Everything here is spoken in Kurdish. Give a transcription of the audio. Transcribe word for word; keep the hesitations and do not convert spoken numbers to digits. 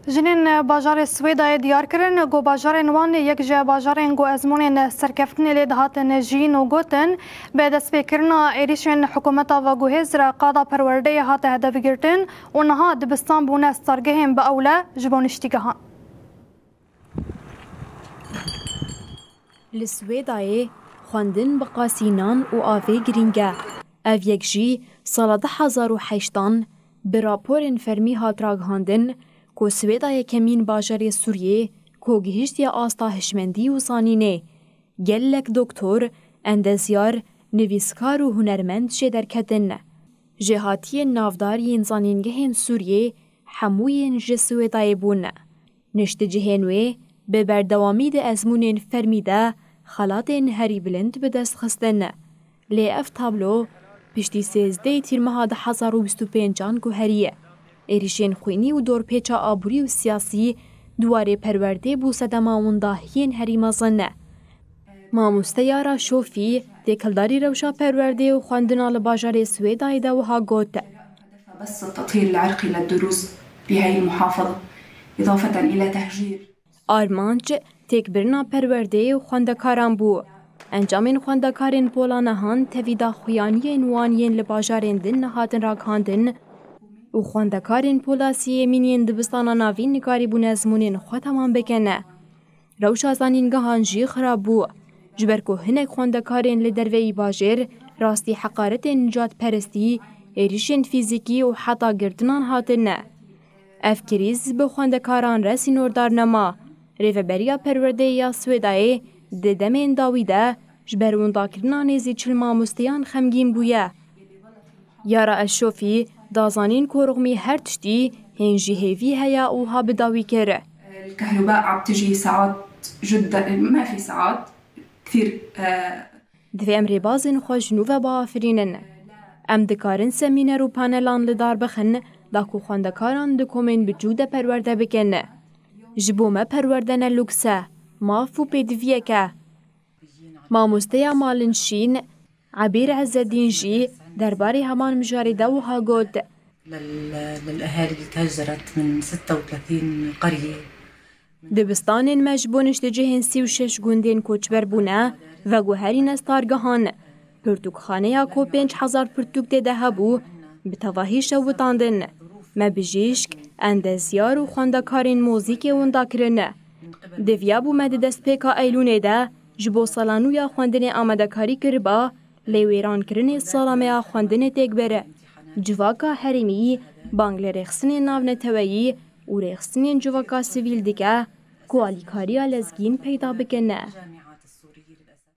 Jinên bajarê Swêdayê diyar kirin ku bajarên wan yek ji bajarên ku ezmûnên serkeftinê lê dihatin jiyîn û gotin, bi destpêkirina êrîşên hikûmeta veguhêz re qada perwerdeyê hate hedefgirtin û niha dibistan bûne stargehên bi ewle ji bo niştîgehan. Li Swêdayê xwendin bi qasî nan û avê girîng e. Ev yek jî sala du hezar û heştan bi raporên fermî hat ragihandin ku Swêda yekemîn bajarê Sûriyê ku gihiştiye asta hişmendî û zanînê. Gelek doktor, endezyar, nivîskar û hunermend jê derketin. Jêhatiyên navdar yên zanîngehên Sûriyê hemû yên ji Swêdayê bûn. Niştecihên wê bi berdewamî di ezmûnên fermî de xelatên herî bilind bi dest xistin. Lê ev tablo piştî sêzdehê Tîrmeha du hezar û bîst û pêncan guheriye. Êrîşên xwînî û dorpêça aborî û siyasî di warê perwerdê bû sedema windahiyên herî mezin. Mamoste Yara Şofî, têkildarî rewşa perwerdê û xwendina li bajarê Swêdayê de wiha got. بس التطهير العرقي للدروز بهاي المحافظة، إضافة إلى تهجير. Armanc têkbirina perwerdeyê û xwendekaran bû. Encamên xwendekarên pola nehan tevî daxuyaniyên wan yên li bajarên din nehatin ragihandin û xwendekarên pola siyêmîn yên dibistana navîn nikarîbûne ezmûnên xwe temam bikin. Rewşa zanîngehan jî xirab bû, ji ber ku hinek xwendekarên li derveyî bajêr rastî heqaretên nijadperestî, êrîşên fîzîkî û heta girtinan hatine. Ev krîz bi xwendekaran re sînordar nema. Rêveberiya Perwerdeyê ya Swêdayê di demên dawî de ji ber windakirina nêzî çil mamosteyan xemgîn bûye. Yara Eşofî da zanîn ku rixmî her tiştî hên jî hêvî heye û ha bi dawî kir. الكهرباء عم تجي ساعات جدا، ما في ساعات كثير، آه، Divê em rêbazên xwe ji nû ve biafirînin. Em dikarin semîner û panelan li dar bixin, da ku xwendekaran di komên biçûk de perwerde bikin. Ji bo me perwerde ne lûks e, maf û pêdiviyek e. Mamosteya Malin Şîn, Ebîr Ezzedîn jî derbarê heman mijarê de wiha got. لل-، للأهالي اللي تهجرت من ستة وثلاثين قرية. Dibistanên me ji bo niştecihên sî û şeş gundên koçber bûne, veguherîne stargehan. Pirtûkxaneya ku pênc hezar pirtûk tê de hebû, bi tevahî şewitandin. Me bijîşk, endezyar û xwendekarên muzîkê winda kirin. Diviyabû me di destpêka Eylûnê de ji bo sala nû ya xwendinê amadekarî kiriba, lê wêrankirinê sala me ya xwendinê têk bir. Civaka herêmî bang li rêxistinên navneteweyî û rêxistinên civaka sivîl dike ku alîkariya lezgîn peyda bikin.